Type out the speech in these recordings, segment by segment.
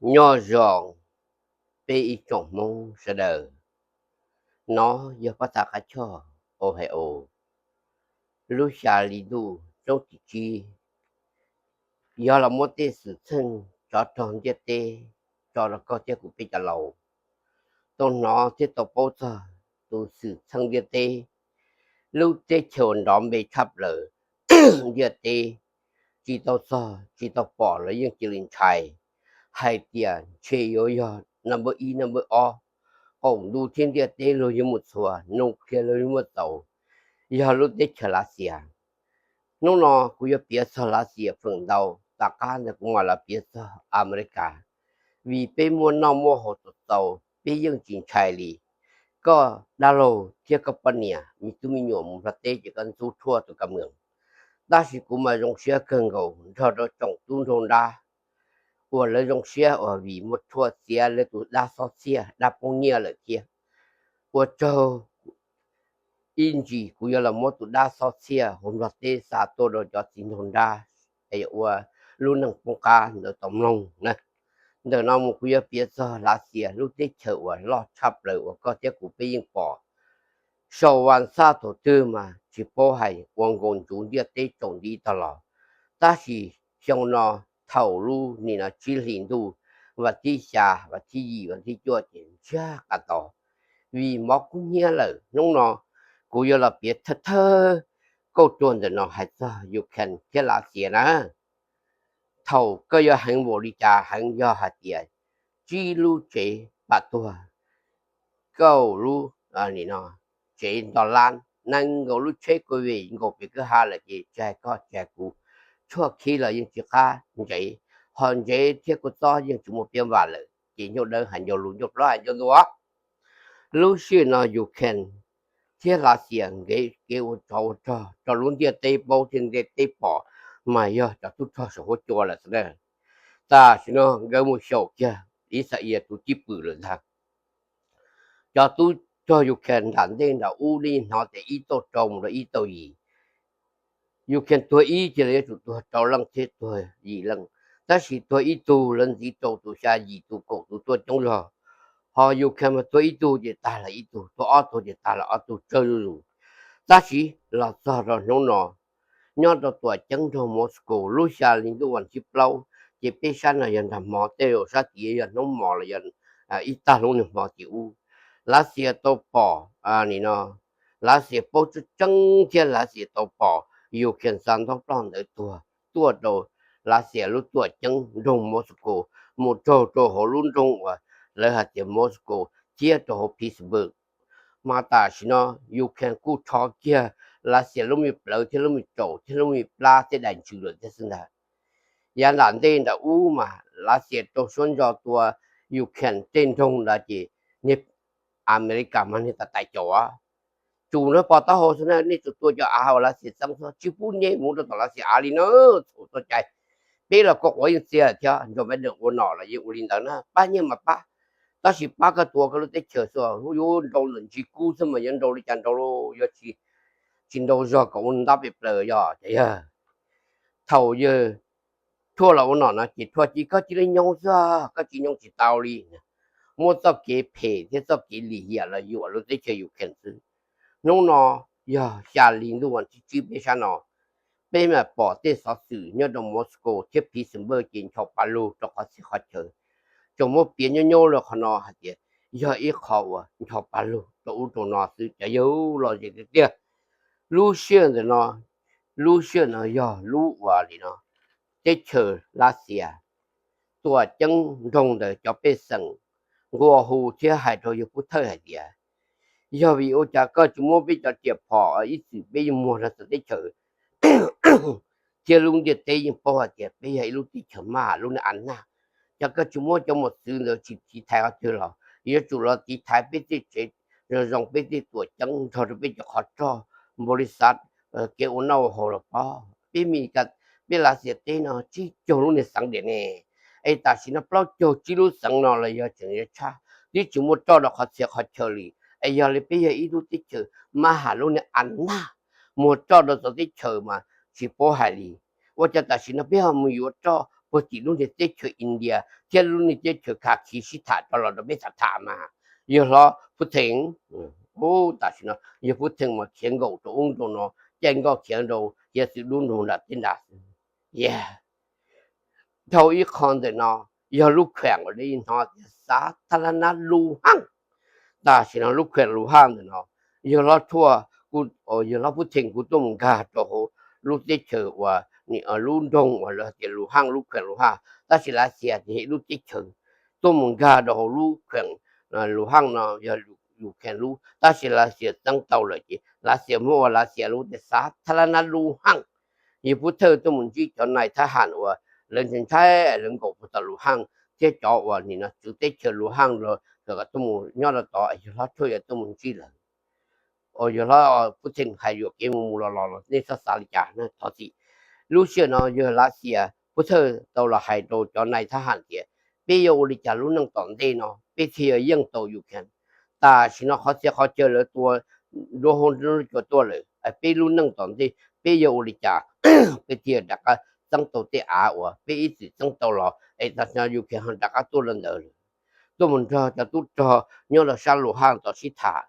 Nyob zoo peb ib tsoom Hmoob sawv daws, no yog pab tag qab choj Ohio, lub xya hli ntuj roob tim tsib, yog los muab tej xwm txheej tsov rog ntiaj teb tso rau koj thiab kuv peb cov laus tau hnov thiab tau paub txog tus xwm txheej ntiaj teb, lub teb chaws nrov npe tshaj plaws ntiaj teb, tsis tau txog tsis tau pom los yeej cia li ntshai hais tias ntshe yuav yog number ib number ob, qaum ntuj thiab ntiaj teb luag yuav mus txhua, nuclear luag yuav muab txaus, yog lub teb chaws Lav Xias. Hnub no kuv yuav piav txog Lav Xias feem ntau, tom qab ntawd kuv mam los piav txog Amelikas, vim peb muaj noj muaj haus txaus txaus peb yeej tsis ntshai li. Koj dab laug thiab koj poj niam me tub me nyuam mus nplog teb ces koj ntxub thuaj tus ka mws, tab sis kuv mas zoo siab kawg nkaus nrog rau tsoom tub nraug nrab uas lawv zoo siab uas vim muaj thuaj txiav lawv tus dab xob txhiaj dab poob nyiaj lawm thiab. Ua tsaug ib ntsis kuv yuav los muab tus dab xob txhiaj hauv nplog teb xa tuaj rau cov txiv nraug nrab ua lub neej poob qab ntawd tau mloog na. Ntawm no mus kuv yuav piav txog Lav Xias lub teb chaws uas loj tshaj plaws uas koj thiab kuv peb yeej pom. Sau vas xaj thaum twg mas tsis paub hais ua nkaus ntsuv ntiaj teb tsaus nti tag los, tab sis xyoo no thaum lub nim no tsib hlis ntuj, vas thib xya, vas thib yim, vas thib cuaj ces ntsiag qas to, vim mov kub hnyiab lawm. Hnub no kuv yuav los piav thawj thawj kauj ruam ntawm no hais txog Ukraine thiab Lav Xias na. Thaum koj yuav heev npaum li cas heev, yog hais tias tsib lub tsev pam tuag, kaum lub tsev nto lab, nees nkaum lub tsheb kov vej nkaus pem kwj ha lawm ces tsis hais koj tsis hais kuv, tshuaj khib los yeej tsis qab ntsev, ho ntsev thiab kua txob yeej tsis muaj piab vam lawm ces ncauj dawb hais ncauj lus, ncauj plaub hais ncauj ntuag. Lub sij hawm no Ukraine thiab Lav Xias nkev kev ua tsov ua rog rau lub ntiaj teb paub thiab ntiaj teb pom, mas yog cov tub rog saum huab cua lawm xwb na. Tam sim no nkawd mus xyaum kiag Ixayees tus cwj pwm lawm ntag. Cov tub rog Ukraine nram ntej nram ub nej hnov tias ib tauj rau mus rau ib tauj yim. Ukraine tuag ib ces lawv yuav tsum tuag rau leej thiab tuag yim leej, tab sis tuag ib tug lawv ntxiv rau tus xya yim tus kaum tus tuaj coob zog. Ho Ukraine mas tuag ib tug ces tag lawm ib tug, tuag ob tug ces tag lawm ob tug tsawg zuj zus. Tab sis los txog rau hnub no, nyob rau tuam ceeb nroog Moscow lub xya hli ntuj vas thib plaub, ces peb sab no yog nrag hmo, tej zaum sab tid yog hnub hmo los yog ib tag lub niag hmo tim ub. Lav Xias tau pom, nim no Lav Xias paub tseeb tseeb thiab Lav Xias tau pom Ukraine xa ntaub ploj ntawd tuag tuaj rau Lav Xias lub tuam ceeb nroog Moscow, mus raug rau hauv lub nroog uas lawv hais tias Moscow thiab rau hauv Pittsburgh. Mas tam sim no Ukraine kuj rho kiag Lav Xias lub me plawv thiab lub me tsaum thiab lub me plab thiab daim ntsws lawm thiab xwb ntag. Yav nram ntej nram ub mas Lav Xias rau suab ntso tua Ukraine tej nroog ntawd ces niag Amelikas mas niag tais tais caum. Tsum no pos taub hau xwb na, nej tsum tua cov av uas Lav Xias txeeb xwb, tsis pub nyiaj mus rau tom Lav Xias av li na. Txhaum txoj cai. Peb los kua quav yeej txias thiab, Joe Biden ua nom los yeej ua li ntawd na, pab nyiaj mas pab, tab sis pab koj tua koj lub teb chaws xwb, yuav nrau ntawm ntsis kub xwb mas yuav nrau li cas nrau, yuav tsis nrau zog kom ua ntab pes plaws yog. Thaum yawg Trump los ua nom no ces Trump cia koj cia li nyoog xwb, koj tsis nyoog tsis tau li. Muab txoj kev phem thiab txoj kev lim hiam los yuam lub teb chaws Ukraine xwb. Hnub no yog xya hli ntuj vas thib tsib peb sab no, peb mam pom tej xov xwm nyob rau Moscow thiab Pittsburgh ces ncho pa lug rau qhov txhia qhov chaw. Tsuas muab piav nyob nyob rau qhov no hais tias yog ib qho uas ncho pa lug rau ub rau no xwb, cov yawg los zem tiag tiag. Lub sij hawm ntawm no, lub sij hawm no yog lub uas li no, teb chaws Lav Xias tuam ceeb nroog ntawd cov pej xeem nqua hu thiab hais rau yawg Pub Thawj hais tias, yog vim ua cas koj tsis muab peb cov riam phom ib txwm peb yeej muag rau txawv teb chaws thiab lub ntiaj teb yeej paub hais tias peb yog ib lub teb chaws maj lub niag a nag, cas koj tsis muab cov mos txwv ntawd tsis tiv thaiv qhov twg los yuav tsum los tiv thaiv peb tej tsev zoo zoo, peb tej tuam ceeb nrog rau peb cov qhov rog, npaum li xav kev ua noj ua haus los pob. Peb Mes Kas, peb Lav Xias teb no tsib caug lub niag xeev diam ne, es tam sim no plaub caug tsib lub xeev no los yog tseem yuav tshab, twb tsis muaj roj rau qhov txhia qhov chaw li. Es yog li peb yog ib lub teb chaws maj ham lub niag a nag, muag roj rau txawv teb chaws mas tsis paub hais li. Ua cas tam sim no peb ho mus yuav roj, puag tim lub niag teb chaws India thiab lub niag teb chaws Kakhistan sib tham rau los rau peb tham tham mas yawg hlob Putin, tam sim no yawg Putin mas khiav nkaum rau ub rau no, caij nkoj khiav rau hiav txwv dub nrog nram teb nrad xwb. Dhau ib qho ntawm no yog lub kheem uas li hnov tias xav thab lab nab Luhaj. Tam sim no lub kheem Luhaj ntawm no yawg hlob Thuaj, yawg hlob Putin kuj tuaj mus nkag rau hauv lub teb chaws uas lub nroog uas lawv tias Luhaj, lub kheem Luhaj, tab sis Lav Xias ces lub teb chaws tuaj mus nkag rau hauv lub kheem Luhaj no yog Ukraine lub, tab sis Lav Xias txeeb tau lawm ces Lav Xias muab ua Lav Xias lub tias xav thab lab nab Luhaj. Yawg Putin tuaj mus ntsib cov nais thab ham uas lawv ntshai ntshai lawv nkaum puag tom Luhaj thiab cov uas nim no tswv teb chaws Luhaj los kom tuaj mus nyob rau tod, yawg hlob Thuaj yuav tuaj mus ntsib lawm. Yawg hlob Putin hais yuam kev mus mus los los los nej txhob xav li cas na, thov txim. Lub sij hawm no yawg Lav Xias Putin tau los hais rau cov nais thab ham tias peb yuav ua li cas lub neej tom ntej no peb thiaj yuav yeej tau Ukraine. Tam sim no qhov txhia qhov chaw lawv tua nruab huab nruab cua tuaj lawm, peb lub neej tom ntej peb yuav ua li cas peb thiaj rov qab txeeb tau tej av uas peb ib txwm txeeb tau los es tam sim no Ukraine ho rov qab tuaj rau ntawd lawm, tuaj mus nrog cov tub rog nyob rau sab Luhaj tod sib tham.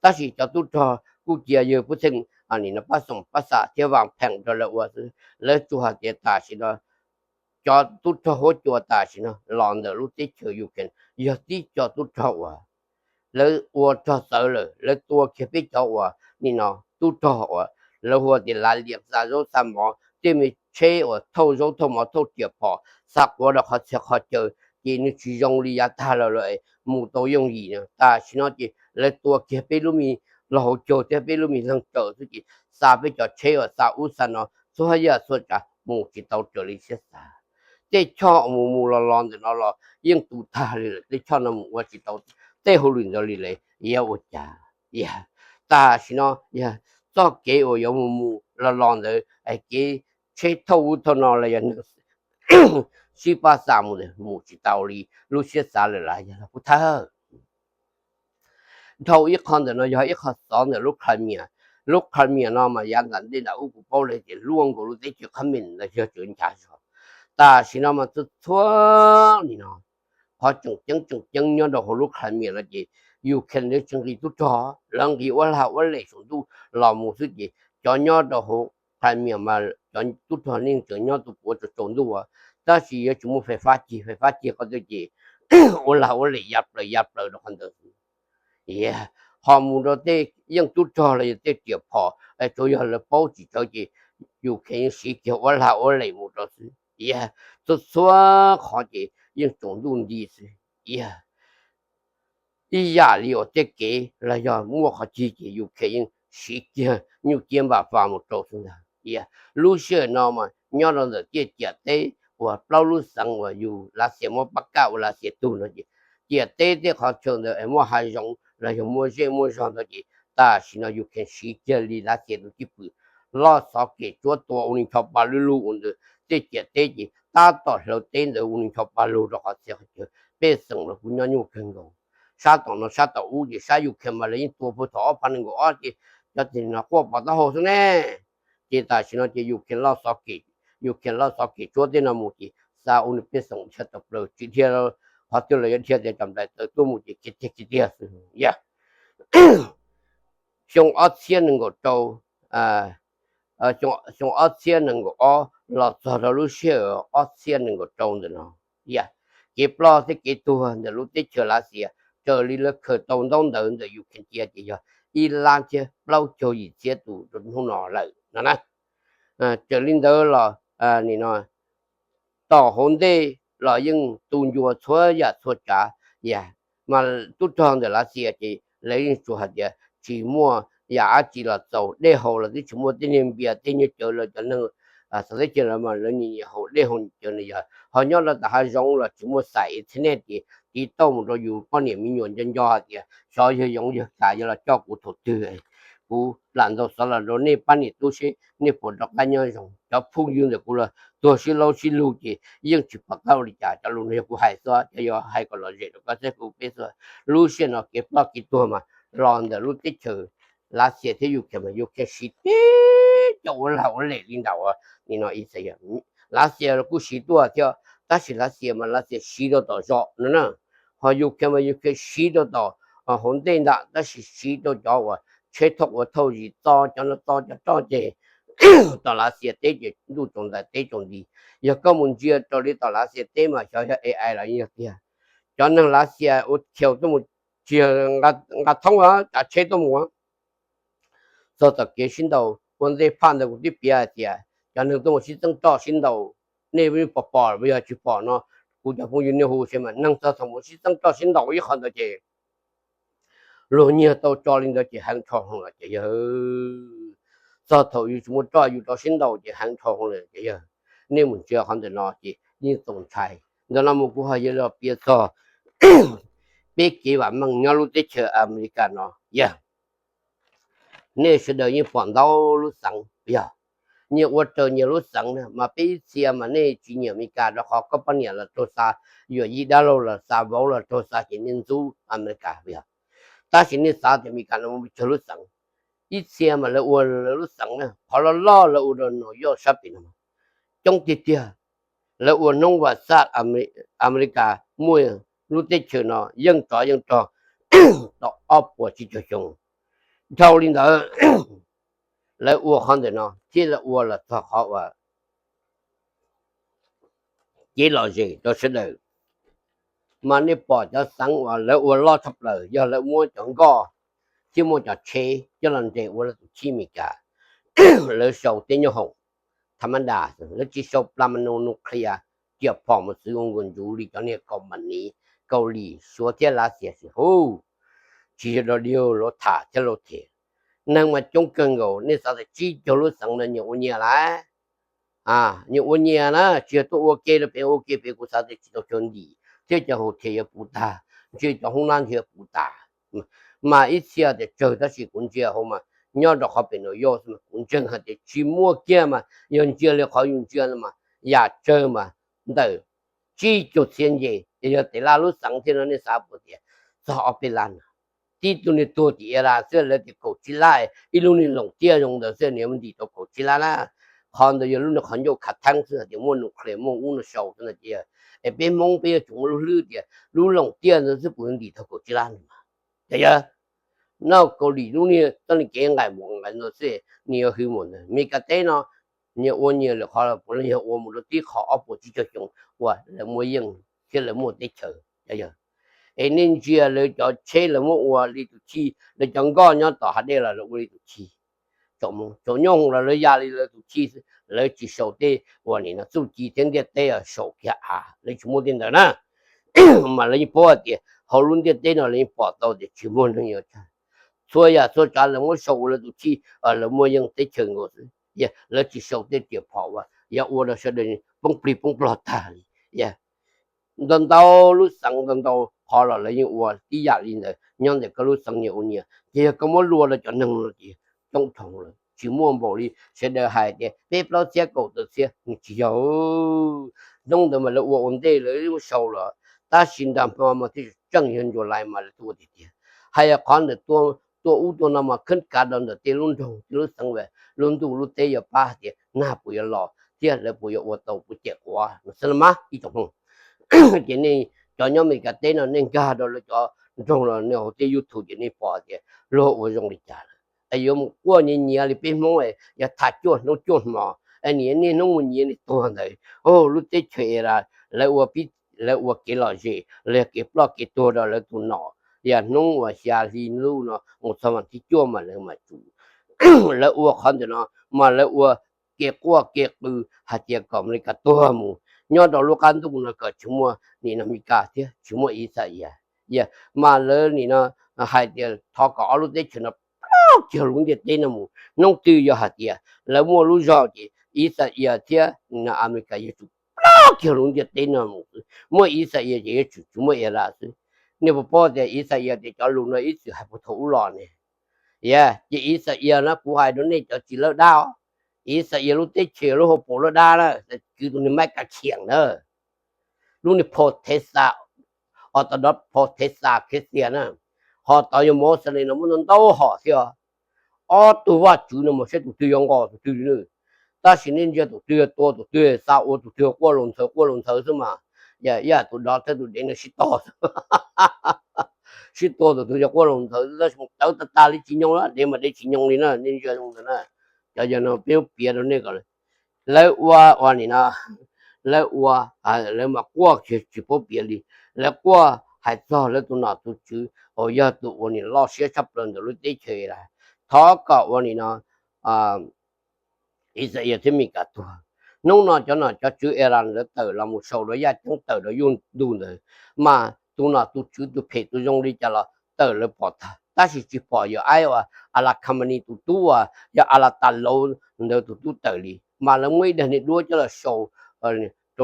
Tab sis cov tub rog kuj cia yawg Putin nim no pab xoom pab xam thiab vam pheem rau lawv ua xwb. Lawv tsuas hais tias tam sim no cov tub rog huab cua tam sim no los ntawm lub teb chaws Ukraine yog tib co tub rog uas lawv ua rog txawv lawm, lawv tua kiag peb cov uas nim no tub rog uas lawv hu tias lav lias xa zaub xa mov, tej me tsheb uas thauj zaub thauj mov thauj riam phom xa quav rau qhov txhia qhov chaw, ces nws tsis zoo li yav tag los lawm, mus tau yooj yim no. Tam sim no ces lawv tua kiag peb lub me los hauv caug thiab peb lub me leeg tsaws xwb ces xa peb cov tsheb uas xa ub xa no txhua yam txhua tsav mus tsis tau raws li siab xav. Tej choj mus mus los los ntawm no los yeej tu tag li lawm, tej choj no mus ua tsis tau tej hauj lwm ntawd li lawm, yuav ua cas? Tam sim no yog txoj kev uas yuav mus mus los los ntawd, kev tsheb thauj ub thauj no los yog neeg sib pab xa mus mus tsis tau li lub siab xav lawm las yog los kuj thawj. Dhau ib qho ntawm no yog ib qho xov ntawm lub Crimea. Lub Crimea no mas yav nram ntej nram ub kuv paub lawm tias luaj nkaus lub teb chaws Qhab Mes ntawd yog tseem nchav zog. Tam sim no mas txhua txhua nim no qhov tseem ceeb tseem ceeb nyob rau hauv lub Crimea no ces Ukraine lawv tsis nqis tub rog, lawv nqis ua lag ua lem saum ntuj los mus xwb ces cov nyob rau hauv Crimea mas cov tub rog nej tseem nyob tus puav tsaus tsaus ntuj, tab sis yuav tsis muaj fais fab cig, fais fab cig qhov twg ces ua lag ua lem ya plaws ya plaws rau qhov ntawd. Ho mus rau tej yeej tub rog los yog tej riam phom, tsuas yog lawv paub tsis tsawv ces Ukraine yeej siv kiag ua lag ua lem mus rau xwb. Txhua txhua qhov ces yeej tsaus ntuj nti xwb. Ib yam li uas tej kev los yog muaj qhov cig ces Ukraine yeej siv kiag nyuj ciab npam fas mus rau xwb ntag. Lub sij hawm no mas nyob rau ntawm tej ciam teb uas plaub lub xeev uas yus Lav Xias muab pab kaj ua Lav Xias tug no ces ciam teb tej qhov chaw ntawd es muaj hav zoov los yog muaj zej muaj zog ntawd ces tam sim no Ukraine siv kiag li Lav Xias tus cwj pwm loj xov kem tsuab tua ua li ncho pa lug lug ua ntawd tej ciam teb ces tab tom hlawv teb ntawd ua li ncho pa lug rau qhov txhia qhov chaw pej xeem los kuj nyob nyuaj kawg nkaus. Sab tom no sab tom ub ces sab Ukraine mas lawv yeej tua puag thaum ob phav nees nkaum ob ces cov tib neeg no quaj pom taub hau xwb ne. Ces tam sim no ces Ukraine loj xov kem, Ukraine loj xov kem tsuab tej no mus ces xa ua nws pej xeem dhia tawm plaws tsis dhia qhov twg los yuav dhia tias cov nplaim taws tuaj mus ces khiav tiag khiav tiag xwb. Xyoo ob txhiab nees nkaum rau, xyoo ob txhiab nees nkaum ob los txog rau lub sij hawm ob txhiab nees nkaum rau ntawm no, kev ploj thiab kev tuag ntawm lub teb chaws Lav Xias raws li lawv khaws tau ntaub ntawv ntawm Ukraine cia ces yog ib lab thiab plaub caug yim txhiab tus rau hnub no lawm no na. Raws li ntawd los nim no tom hauv ntej los yeej tu ncua txhua yam txhua tsav, mas tub rog ntawm Lav Xias ces lawv yeej tsuas hais tias tsis muaj yam dab tsi los txaus, dej haus los twb tsis muaj, tej niag npias tej niag cawv los cov neeg txawv teb chaws lawv mas lawv nyiam nyiam haus dej haus cawv no yog ho nyob rau tom hav zoov los tsis muaj xais internet ces tiv tauj mus rau yus poj niam me nyuam nco nco hais tias xyov yawg Yoov yawg Kas yuav los coj kuv thaum twg, kuv lam ntaus xov los rau nej pab niam tub seb nej puas rov qab nyob zoo. Cov phooj ywg ntawm kuv los tuag sib laub sib lug ces yeej tsis pom qab ua li cas, cov lus no yog kuv hais xwb, cov yuav hais kom lom zem rau koj thiab kuv peb xwb. Lub sij hawm no kev ploj kev tuag mas los ntawm lub teb chaws Lav Xias thiab Ukraine mas Ukraine siv tib co ua lag ua lem li ntawd nim no Lav Xias los kuj siv tuaj thiab, Tab sis Lav Xias mas Lav Xias siv rau tom zos no na, ho Ukraine mas Ukraine siv rau tom hauv ntej ntag, tab sis siv rau cov uas tsheb thauj ua thauj zis txo cov no txo cov roj ces tom Lav Xias teb ces ntuj tsaus ntais teb tsaus nti. Yog koj mus ntsia raws li tom Lav Xias teb mas xyov yog A I los yog tiag, cov neeg Lav Xias ua khiaus tuaj mus tsis nqa thoob tsav tsheb tuaj mus. Txog tom kev sib ntaus ua ntej phaj ntawd kuv twb piav hais tias cov neeg tuaj mus sib txeeb roj sib ntaus, nej pom pom los yog tsis pom no, kuv cov phooj ywg nej hu seb mas neeg txog thaum mus sib txeeb roj sib ntaus ib qho ntawd ces luag nyiag tau tso li ntawd ces heev nrho hlo lawm ces yawg. Txog thaum yus tsis muaj roj yus rov sib ntaus ces heev nrho hlo lawm ces yawg. Nej mus ntsia qhov ntawm no ces yeej txaus ntshai. Ntawm no mus kuv ho yuav los piav txog peb kev vam meej nyob lub teb chaws Amelikas no yog nej sawv daws yeej pom ntau lub xeev yog, nyias ua raws nyias lub xeev na, mas peb ib txhia mas nej tsis nyiam Amelikas rau qhov koj poj niam los raug xa, yuam yij dab laug los xa, vauv los raug xa ces nej ntxub Amelikas yog. Tab sis nej xav tias Amelikas no mus pes tsawg lub xeev, ib txhia mas lawv ua lawv lub xeev na, qhov loj loj lawv ua rau New York sab pem no coob tiag tiag. Lawv ua hnub vas xaj Amelikas muaj lub teb chaws no yeej tsov yeej rog tau ob puas tsib caug xyoo. Dhau li ntawd, lawv ua qhov ntawm no thiab lawv ua los txog qhov uas kev lom zem rau sawv daws. Mas nej pom cov xeev uas lawv ua loj tshaj plaws yog lawv muab cov nkoj thiab muab cov tsheb coj los nres ua lawv tus chij Amelikas, lawv sau tej nyoob hoom tha ma da, lawv tsis sau plas ma nus nuclear, riam phom mus txwv ua nkaus ntsuv li cov niag company Kaus Lim, Suav thiab Lav Xias xwb hu. Tsis yog dog dig, lawv tham thiab lawv them. Neeg mas coob kawg nkaus, nej xav tias tsib caug lub xeev no nyias ua nyias lawm. Nyias ua nyias na, tsis yog tuaj ua ke rau pem ua ke pem, kuv xav tias tsis tau chaw ntim thiab cov hau thias yuav puv tag, ntshe cov hoob nab ntshe yuav puv tas. Mas ib txhia tias tsawg tab sis kuv ntsia hauv mas nyob rau qhov pem New York xwb mas kuv ntseeg hais tias tsis muaj kiag mas yog ntsia li qhov yus ntsia no mas yam tsawg mas ntawm tsib caug txhiab nce, yog tes laj lub xeev thiab no nej xav puas tias txog ob peb lab no. Tib tug niag tuag tim Iran xwb lawv tias kaum tsib lab, ib lub niag loos tiaj zoo ntawd xwb nws yuav ntim tau kaum tsib lab na. Qhov ntawd yog lub niag qhov ncauj khav theeb xwb hais tias muaj nuclear muaj ub no sau xwb na ces, es peb Hmoob peb yuav tsum muaj lub hlwb tias lub loos tiaj ntawd xwb puas yuav ntim tau kaum tsib lab no mas. Ces yog no Kaus Lim lub niag txoj niag kev nqaim mus nqaim ntawd xwb nws yuav hwv mus ntawd. Mes kas teb no nyias ua nyias lwm qhov los puav leej yog ua mus rau tib qho ob puas tsib caug xyoo uas lawv muaj yeej thiab lawv muaj teb chaws. Es nej ntsia lawv cov tsheb lawv muab ua li tus chij, lawv cov nkoj nyob tom hav dej los lawv ua li tus chij. Tsaus nyob hoom los lawv ya li lawv tus chij, lawv tsis sau tej uas nim no txuj ci thiab ntiaj teb saum kiag av, lawv tsis muaj tej ntawd na. Mas lawv yeej paub hais tias hauv lub ntiaj teb no lawv yeej pom tau tias tsis muaj neeg yuav tag. Txhua yam txhua tsav lawv muab sau ua lawv tus chij, lawv muaj yeej teb chaws nkaus xwb. Lawv tsis sau tej riam phom uas yuav ua rau sawv daws poob plig poob plog tag li. Ntau ntau lub xeev ntau ntau qhov los lawv yeej ua tib yam li ntawd nyob ntawm koj lub xeev nyias ua nyias. Ces yog koj muab luas rau cov neeg no ces coob dhau lawm, tsis muaj npaum li sawv daws hais tias peb plaub txhiab kaum tawm txhiab, nws tsis yog. Hnub ntawd mas lawv ua ua ntej lawv yeej sau los, tab sis nram hmo mas thiaj tseem yog July mas lawv tuaj ua tiag tiag. Hais qhov ntawm tuaj ub tuaj no mas khab kav rau ntawm tej lub nroog tej lub xeev, lub ntuj lub teb yuav pab hais tias nag puas yuav los thiab lawv puas yuav ua tau puas cem quav no xwb los mas ib tsoom Hmoob. Ces nej cov nyob Mes Kas teb no nej nkag rau lawv cov nroog los nej hauv tej YouTube ces nej pom tias luag ua zoo li cas lawm. Es yuav mus quaj nyiav nyiav li peb Hmoob, yog tham cuaj hnub cuaj hmo, es nim niaj hnub mus nyiav niag tuag ntawd. Lub teb chaws lawv ua, lawv ua kev lom zem los yog kev ploj kev tuag rau lawv tus nom, yog hnub uas xya hli lub no mus txog vas thib cuaj mas lawv mam tsum. Lawv ua qhov ntawm no mas lawv ua kev quaj kev qw hais tias kom Amelikas tuag mus nyob rau lub qab ntuj no kom tsis muaj nim no Amelikas thiab tsis muaj Ixayees. Mas lawv nim no hais tias thov kom ob lub teb chaws no ploj kiag lub ntiaj teb no mus. Hnub twg yog hais tias lawv muaj lub zog ces Ixayees thiab nim no Amelikas yuav tsum ploj kiag lub ntiaj teb no mus. Muaj Ixayees ces yuav tsum tsis muaj Iran xwb. Nej puas paub tias Ixayees tias cov lus no ib txwm hais puag thaum ub los ne? Ces Ixayees na, kuv hais rau nej cov tsis lawb dab os, Ixayees lub teb chaws lub hauv paus lawb dab na, kwv tus niag Maiv Kas Khiam na, lub niag Pho Thej Xas, Orthodox Pho Thej Xas Khej Xias na, ho tod yog Mauxes no muaj ntau ntau hom thiab. Ob tug vaj tswv no mas saib tus twg yuav nqos tus twg li. Tab sis nej ntsia tus twg tua tus twg, xa ua tus twg quaj laus ntxhaws quaj laus ntxhaws xwb mas. Ib yam tus dov thiab tus dev no sib tog, sib tog tus twg yog quaj los ntawd, tab sis tawv tag tag li tsis nyoo, dev mas dev tsis nyoo li na, nej ntsia zoo ntawd na. Cov yog no peb piav rau nej kom lawv ua ua nim no, lawv ua, lawv mas quaj tsis paub piav li. Lawv quaj hais txog lawv tus nom tus tswv uas yog tus uas nim loj siab tshaj plaws ntawm lub teb chaws lawm, thov kom ua nim no Ixayees thiab Meskas tuag. Hnub no cov nom cov tswv Iran lawv tawm los mus sau rau yaj ceeb tawm rau yuj ntug ntawd, mas tus nom tus tswv tus phem tus zoo li cas los tawm lawv pom tag, tab sis tsis pom yawg Aib uas Ala Khamenei tus tub uas yog Ala Tas Lauv ntawd tus tub tawm li, mas lawv muab ib daim niag duab coj los sau rau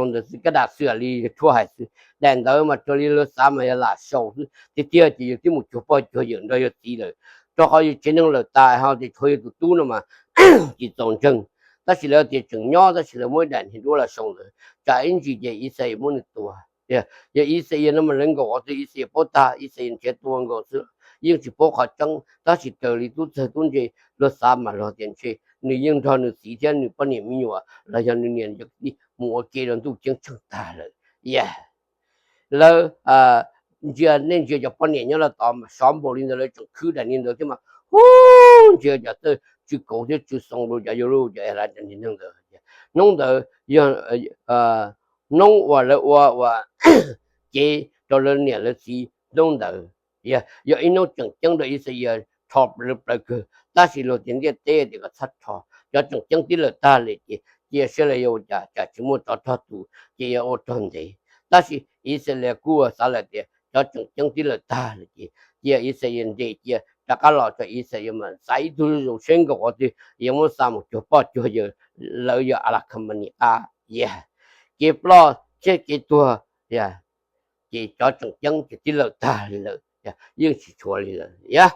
ntawd xwb, kaj dam xwm li yawg tshuaj hais xwb. Daim ntawd mas raws li lawv xav mas yog lam sau xwb, tiag tiag ces yawg twb mus cuag poj cuag yawm nrog yawg txiv lawm, rau qhov yawg tsev neeg lawm tas ho tias tshuav yawg tus tub no mas tsis txaus ntseeg. Tab sis lawv tias tseem nyob, tab sis lawv muab ib daim niag duab los sau ntawd, tsam ib ntsis ces Ixayees muab nws tua. Yog Ixayees no mas lawv nkaum qhov twg Ixayees paub tag, Ixayees nrhiav tua nkaus xwb, yeej tsis paub qhov tseeb, tab sis raws li tub txawg tub ntse luag xav mas luag tias ntshe nws yeej nrog nws txiv thiab nws poj niam me nyuam los yog nws niam tij mus ua ke rau ntuj ceeb tsheej tag lawm. Yog lawv ntsia, nej ntsia cov poj niam nyob rau tod mas sov npaum li ntawd lawv tseem khwb daim niag ntawd thiab mas, hu, ntsia cov txawj tsw kauv thiab tsw xoo rau cov yau luj cov es la cov niag neeg ntawd. Hnub ntawd yog hnub uas lawv ua ua cev rau lawv niam lawv txiv hnub ntawd, yog ib hnub tseem ceeb rau Ixayees rho lawv plawv kawg, tab sis luag tias ntiaj teb tias kom txhob rho, cov tseem ceeb tib lawm tag lawm ces cia saib lawv yuav ua cas, tsam tsis muaj tsov rog tus ces yuav ua rog ntev. Tab sis Ixayees kuj xav lawm tias cov tseem ceeb tib lawm tag lawm ces cia Ixayees nres cia rov qab los, tso Ixayees mas xav ib tug zoo seb nkaum qhov twg yuav muab xa mus cuag poj cuag yawm lawv yog Ala Khamenei qab. Yog kev ploj thiab kev tuag, ces cov tseem ceeb ces tib lawm tag li lawm, yeej tsis tshuav li lawm. Yog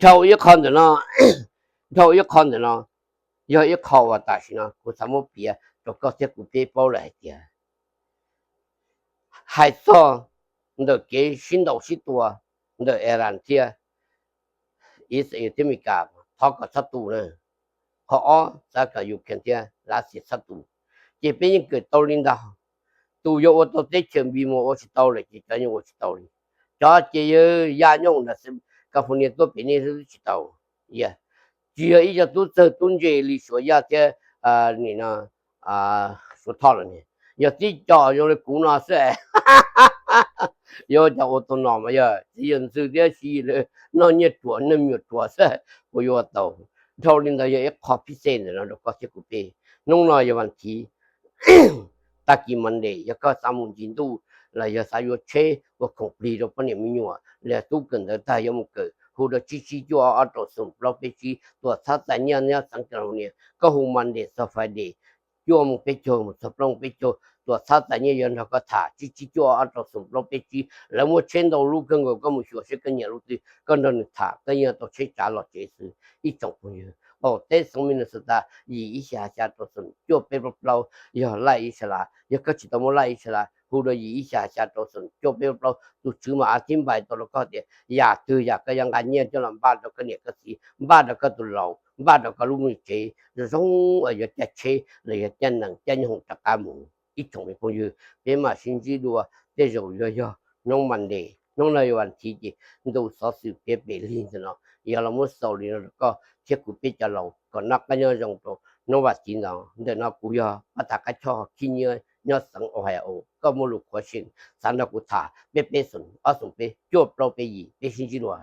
dhau ib qho ntawm no, dhau ib qho ntawm no yog ib qho uas tam sim no kuv xav muab piav rau koj thiab kuv peb paub lawm hais tias hais txog ntawm kev sib ntaus sib tua ntawm Iran thiab Ixayees thiab Meskas, thov kom txhob tu na. Qhov ob, xav kom Ukraine thiab Lav Xias txhob tu. Ces peb yeej kawm tau li ntawd. Tus yuav ua tau teb chaws npis mus ua tsis tau lawm ces cov yeej ua tsis tau li. Cov ces yog ya nyooj ntawm California tuaj pem nej xwb twb tsis tau. Tsis yog ib co tub txawg tub ntse li Suav Yaj thiab nim no Suav Thoj lawm ne. Yog tib co zoo li kuv no xwb, yuav cas ua tau no mas yog txiv yawg ntxwg thiab siv noj nyiaj ruam noj me nyuam ruam xwb puas yuav ua tau. Dhau li ntawd yog ib qho phib xej ntawm no rau koj thiab kuv peb. Hnub no yog vas thiv, tag kis Monday, yog koj xav mus ncig ntuj los yog xav yuav tsheb ua khoom plig rau poj niam me nyuam los yog tub kawm ntawv tag yuav mus kawm, hu rau tsib tsib cuaj ob rau xoom plaub peb tsib, tuam txhab txais nyiaj nyob xeev California, koj hu Monday txog Friday, cuaj mus peb caug mus txog plaub mus peb caug, tuam txhab txais nyiaj yuav nrog koj tham tsib tsib cuaj ob rau xoom plaub peb tsib. Lawv muaj tsheb ntau lub kawg nkaus, koj mus xyuas seb koj nyiam lub twg koj nrog nws tham, koj yeej tau tsheb tsav los tsev xwb ib tsoom phooj ywg. Qaum teb xeev Minnesota yim ib xya xya rau xoom cuaj peb plaub plaub, yog laij ib sab las, yog koj tsis tau muaj laij ib sab las hu rau yim ib xya xya rau xoom cuaj peb plaub plaub. Tus tswv mas a thib npais tau rau koj tias yam twg yam koj yuav nqa nyiaj coj los npaj rau koj niam koj txiv, npaj rau koj tus laus, npaj rau koj lub me tsev zoo zoo uas yuav caij tsheb los yog caij nees caij nyooj hoom rov qab mus. Ib tsoom me phooj ywg, peb mam sib ntsib dua tej zaum yuav yog hnub Monday, hnub no yog vas thiv ces ntu xov xwm piav pem li ntawm no yog los muab xaus li no rau koj thiab kuv peb cov laus kom noj qab nyob zoo rau hnub vas thiv ntawd. Ntawm no kuv yog Paj Tham Qab Choj Khib Nyiab nyob xeev Ohio, koj muaj lus qhuav xyeem xav nrog kuv tham peb peb xoom ob xoom peb cuaj plaub peb yim, peb sib ntsib dua.